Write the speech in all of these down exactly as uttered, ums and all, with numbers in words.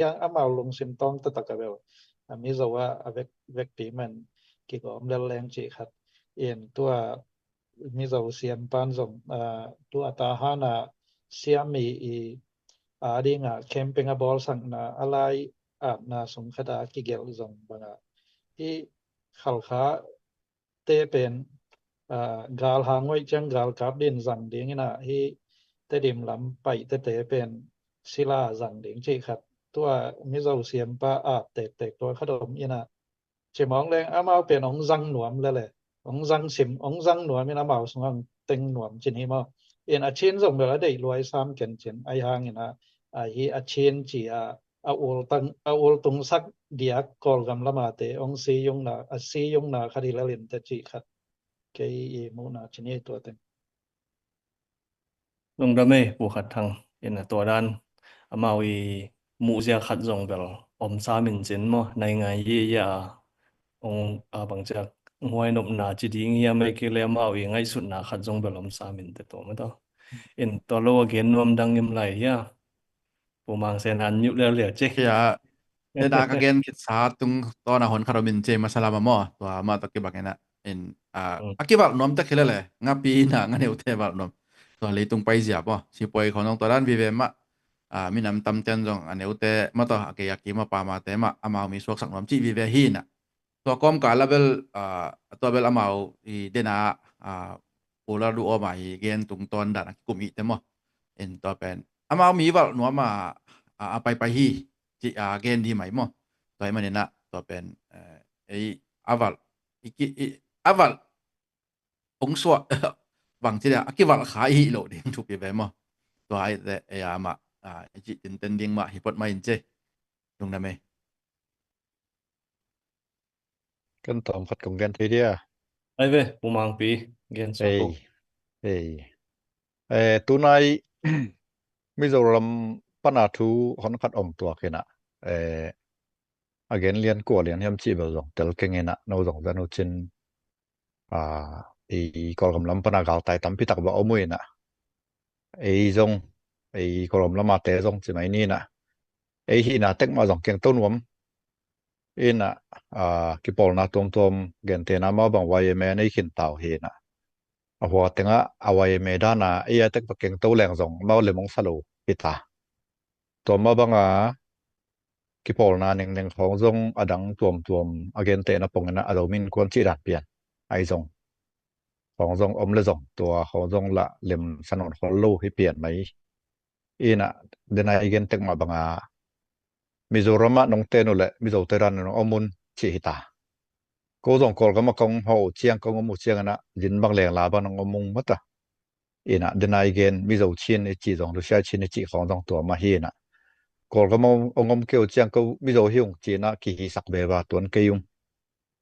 hiang amau lungsim tawng taktak a bel a Mizo ah a vek, vekpi man kigawm lel leng cih khat. In tua Mizo siampan zong, ah, tua Tahan ah siam mi i a dingah camping a bawlsakna a lai atna sung khat a kigelh zong bangah hih Khalkha te pen, ah, gal hang ngoih ciang galkap din zang ding in ah hih Tedim lam paih tete pen sila zang ding cih khat. Tua Mizo siampa at tektek tua khat om in ah cimawng leng amau pen ong zang nuam lele, ong zang sim, ong zang nuam in amau sungah teng nuam cin hi maw. In a Chin zong bel a deih luai sam ken cin, ahi hangin ah, a hi a Chin ci a, a ultung, a ultungsak diak Kawlgam lamate ong siyungna, a siyungna khat hi lelin te cih khat kei i muhna cin hi tua teng. Lungdam ei, Pu Khat Thang. In a tua dan amau i muhzia khat zong bel om sam in cin maw, nai ngai hi hi a, ong a bangciak huai nopna ci ding hiam ei kei le amau i ngaihsutna khat zong bel om sam in te tua maw tawh. In tua lo a gen nuam dang im lai hia? Pu Mang Sen an mute lel lia cik. Hia, te dak a gen khitsa tung tawn a hon khat om in cei masa lam a maw, tua mah tawh kibang in ah. In, ah, a kivalh nuam tek hi lele, ngapi in ah nga neute valh nuam. Tua leitung paizia maw, sipuai khong zong tua dan vive mah, ah, minam tamten zong a neute mah tawh a kei a kim a pamate mah amau mi suaksak nuam cih vive hi in ah. Tua kawmkal a bel, ah, tua bel amau i dena, ah, Pu Lalduhawm a i gen tungtawn dan a kikum i te maw. In tua pen amau mi valh nuam a, a, a paipai hi cih a gen di mai maw. Tua hi manin ah tua pen, eh, ei a valh, i ki, i, a valh ong suah bang ci dia a kivalh kha i hih loh ding thupi ve maw. Tua ai te ei a mah, ah, i cih tinten ding mah hi pot mai in cei. Lungdam ei. Kan tawm khat kong gen thei dia. Ai ve, Pu Mangpi, gen suak ei, ko. Ei. Eh, tunai Mizoram pana thu hon khat om tuak in ah. Eh, a gen lian kua lian hiam cih bel zong tel keng in ah, no zong zan uh cin, ah, i Kawlgam lam pana galtai tampi tak va om uh in ah. Ei zong, ei Kawlgam lam a te zong ci mai ni in ah. Ei hihna tek mah zong kengto nuam in ah, ah, kipawlna tuamtuam gentehna mah bang Y M A nei khin tau hi in ah. A hua tengah a Y M A dan a ei a tek va kengto leng zong mah lem ong sa lo hi ta. Tua mah bang a kipawlna nengneng khawng zong a dang tuamtuam a gentehna pong in ah a Zomi Innkuan cih dan pian. Ai zong khawng zong om le zong tua khawng zong lah lem sa nawn khol lo hi pian mai. In ah dena i gen tek mah bang a Mizoram ah nong ten uh leh Mizo te dan nong om un cih hi ta. Ko zong Kawlgam ah kong hawh uh ciang kong om uh ciang in ah zin bang leng la bang nong om ung mata. In ah dena i gen Mizo Chin i cih zong Lusia Chin i cih khawng zong tua mah hi in ah. Kawlgam ah ong om kei uh ciang ko Mizo hi ung ci in ah kihisak veva tuan kei ung.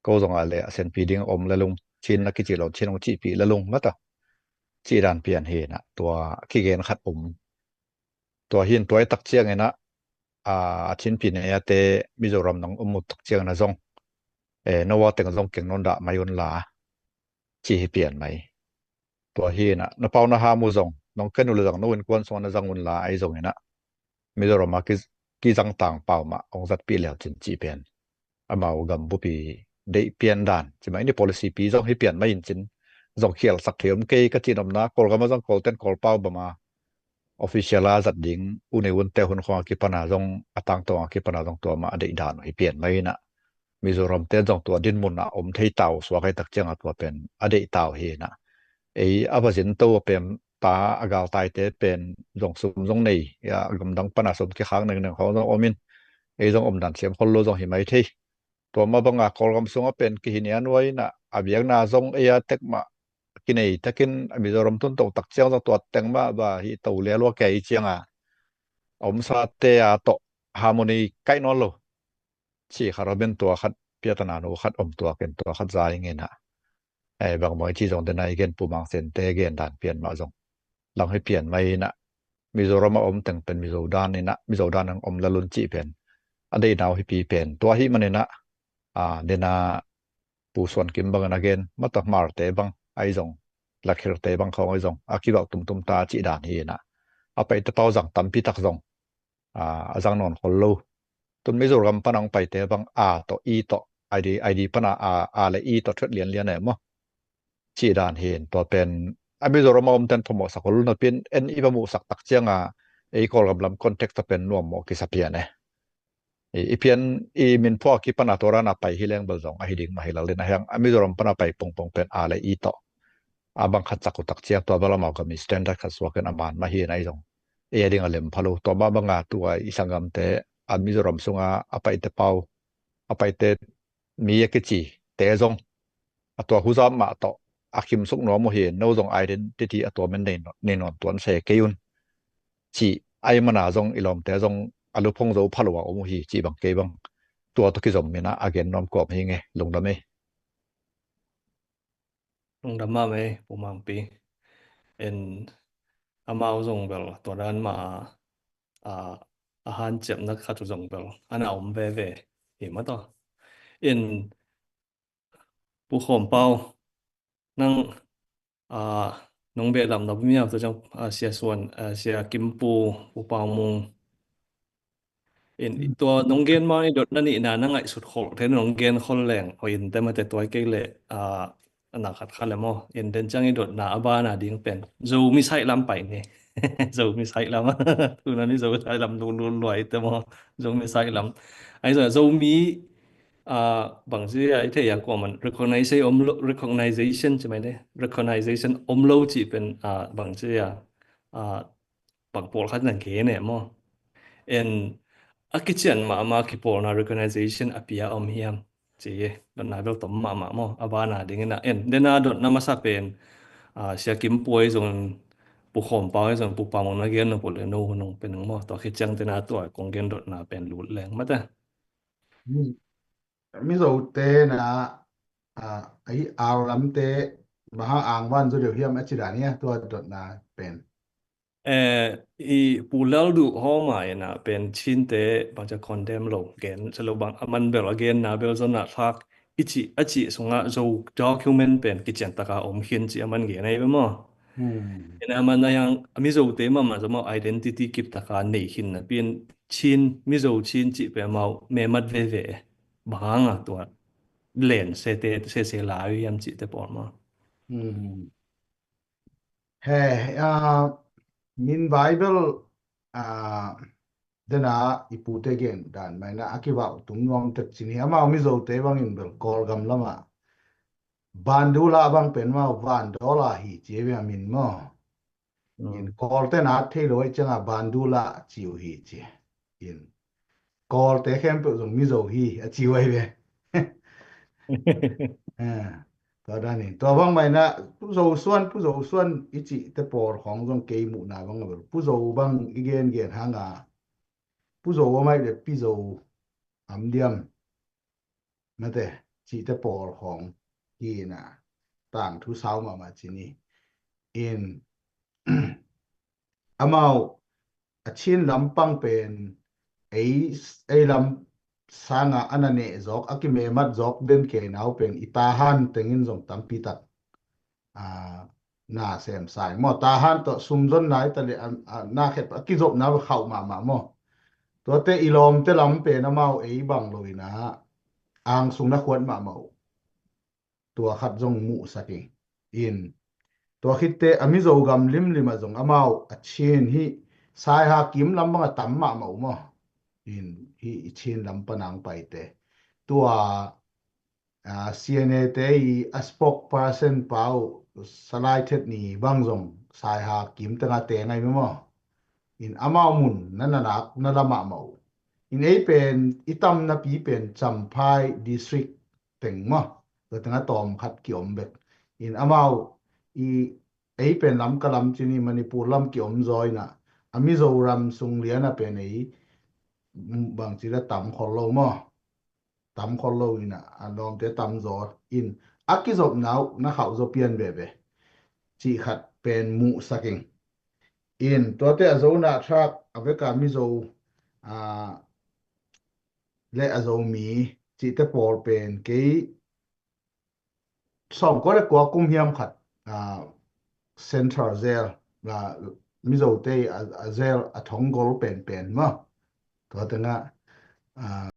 Ko zong ah le a senpi ding om le lung Chin na kici lo Chin ong cihpih le lung mata. Cih dan pian hi in ah tua kigen khat om. Tua hi in tua i tak ciang in ah, ah, a Chinpi nei a te Mizoram nong om uh tak ciang in ah zong, eh, no a teng zong keng non dah mai un la ci hi pian mai. Tua hi in ah na pau na ham uh zong nong ken uh le zong no innkuan sung ah na zang un la ai zong in ah Mizoram a ki, kizang tang pau mah ong zatpih leu cin cih pen amau gambup i deih pian dan ci mai ni policy pi zong hi pian mai in cin zong khialsak thei om kei ka cih nopna Kawlgam ah zong Kawlten Kawlpau bang a official a zat ding u nei unte hun khawng a kipan a zong a tangtawng a kipan a zong tua mah a deih dan uh hi pian mai in ah Mizoram te zong tua dinmun ah om thei tau suak ai tak ciang a tua pen a deih tau hi in ah ei a va zin to a pen ta a galtai te pen zong sum zong nei a gamdang pan a sum kikhak nengneng khawng zong om in ei zong om dan siam khol lo zong hi mai thei. Tua mah bang a Kawlgam sung a pen kihi nia nuai in ah a biakna zong ei a tek mah kinei takin a Mizoram tun to tak ciang zong tua teng mah va hi to lia lua kei ciang a a omsa te a tawh harmony kaih nawn lo. Ci khat om in tua khat piatana nu khat om tuak in tua khat za ing in ah. Eh, bang maw i ci zong dena i gen Pu Mang Sen te gen dan pian mah zong lang hi pian mai in ah. Mizoram a om teng pen Mizo dan in ah Mizo dan ang om lalun cih pen a deih nau hi pi pen tua hi man in ah, ah, dena Pu Suan Kim bang in a gen mata Hmar te bang ai zong Lakhir te bang khawng ai zong a kibauh tumtum ta cih dan hi in ah. A paih te pau zang tampi tak zong, ah, a zang nawn khol lo. tun Mizoram pana hong paite bang a tawh i tawh, ID, ID pana a, a le i tawh thuat lianlian e maw. Cih dan hi in tua pen a Mizoram a omten phamawhsak hol napi in, en i va muhsak tak cianga ei Kawlgam lam context a pen nuam mawh kisa pian e. I, i pian i min phuak i pana tua dana pai hi leng bel zong ahi ding mah hi lel in a hiang a Mizoram pana pai pongpong pen a le i tawh a bang khat sak uh tak ciang tua bel amau gam i standard khat suak in a man mah hi in ahi zong ei a ding a lem pha lo. Tua mah banga tua i sanggamte a Mizoram sunga a paite pau, a paite mi a kici te zong a tua huzam mah tawh a kimsuk nuam uh hi. No zong identity a tua men nei nawn, nei nawn tuan se kei un. Cih ai mana zong i lawmte zong a luphong zo pha lo a om uh hi cih bang kei bang tua tawh kizom mina a gen nuam kawm hi nge, lungdam ei. Lungdam mah mei, Pu Mangpi. En amau zong bel tua dan mah a, a, a hanciamna khat uh zong bel ana om veve hi mah tawh. En Pu Khawm Pau, nang, a, nong behlap na miau tua ciang, a, Sia Suan, a, Sia Kim Pu, Pu Pau Mung. In tua nong gen ma i dotna nihna na ngaihsut khol te nong gen khol leng. Hoih in te mate tua kei le, a, na khat khat le maw. In den ciang i dotna a bana ding pen Zomi side lam pai ni. Zomi side lam. Tuna ni Zomi side lam lulul luai te maw. Zomi side lam. Ai zo, Zomi, a, bangci a i thei a kuaman recognize om lo, recognition ci mai de. Recognition om lo ci pen, a, bangci a, a, bang pawlkhat na gen e maw. En a kician mahmah kipawlna recognition a pia om hiam ci hi. Dotna bel tom mahmah maw. A bana dingin a en. Dena dotna masa pen, a, Sia Kim Pu ahi zongin, Pu Khawm Pau ahi zongin, Pu Pau Mung na gen nopol le no nong pen nong maw. Tua kiciang dena tua kong gen dotna pen lut leng mate. Mizote na, a, ahi au lamte, maha angvan zo deuh hiam a ci dan hia, tua dotna pen. Eh, i Pu Lal Duh Hawma ina pen Chinte bang ca condemn lo gen, ca lo bang a man bel a genna bel zonna thlak i cih, a cih sungah Zo document pen kician taka om khin cih a man gen ahi ve maw? Hmm. Ina a man a hiang a Mizote mahmah zomah identity kip taka nei khin napi in Chin, Mizo Chin cih pen amau memat veve. Bang hanga tua len sete, sese lai hiam cihte pawl maw? Hmm. He, a, min Bible, a, dena i pute gen dan maina a kivau tung nuam tek cin hi amau Mizote bangin bel Kawlgam lama Bandula bang pen mau Vandola hi ci ve a min maw. Mm. In Kawlte na thei lo ai cianga Bandula ci uh hi ci. In Kawlte khempeuh zong Mizo hi a ci uh ai ve. Eh, tua danin tua bang maina Pu Zo Suan, Pu Zo Suan i cih te pawl khawng zong kei muhna bang a bel Pu Zo bang i gen gen hanga Pu Zo a mai le Pi Zo am diam mate cihte pawl khawng hi ina tangthu sau mahmah cin hi. In amau a Chin lampang pen ei, ei lam sanga ana neh zawk, a kimemat zawk den kei nau pen i Tahan tengin zong tampi tak, a, na sem sai maw. Tahan tawh sumzon nai ta le a, a, na khet a kizopna khauh mahmah maw. Tuate i lawmte lam pen amau ei bang lo ina angsung na khuat mahmah uh. Tua khat zong muhsak in. In tua khitte a Mizo gam limlim a zong amau a Chin hi Saiha kim lam bang a tam mahmah uh maw. In hi i Chin lam panang paite. Tua, a, C N A te i a spokesperson pau Salai Thet Ni bang zong Saiha kim tenga te ngai maw. In amau mun na na nak na la mahmah uh. In ei pen i tam napi pen Champhai district teng maw. Tua tenga tawm khat kiom bek. In amau i ei pen Lamka lam cin hi Manipur lam kiom zaw ina a Mizoram sung liana pen ei, mm, bangci la tam khol lo maw. Tam khol lo ina a lawmte tam zaw in a kizopna uh na khauh zaw pian veve. Cih khat pen muhsak in. In tuate a Zo na thlak a veka Mizo, a, le a Zomi cihte pawl pen kei sawmkua le kua kum hiam khat, a, Central Jail, a, Mizote a, a jail a thonggol penpen maw. Tua tenga ah,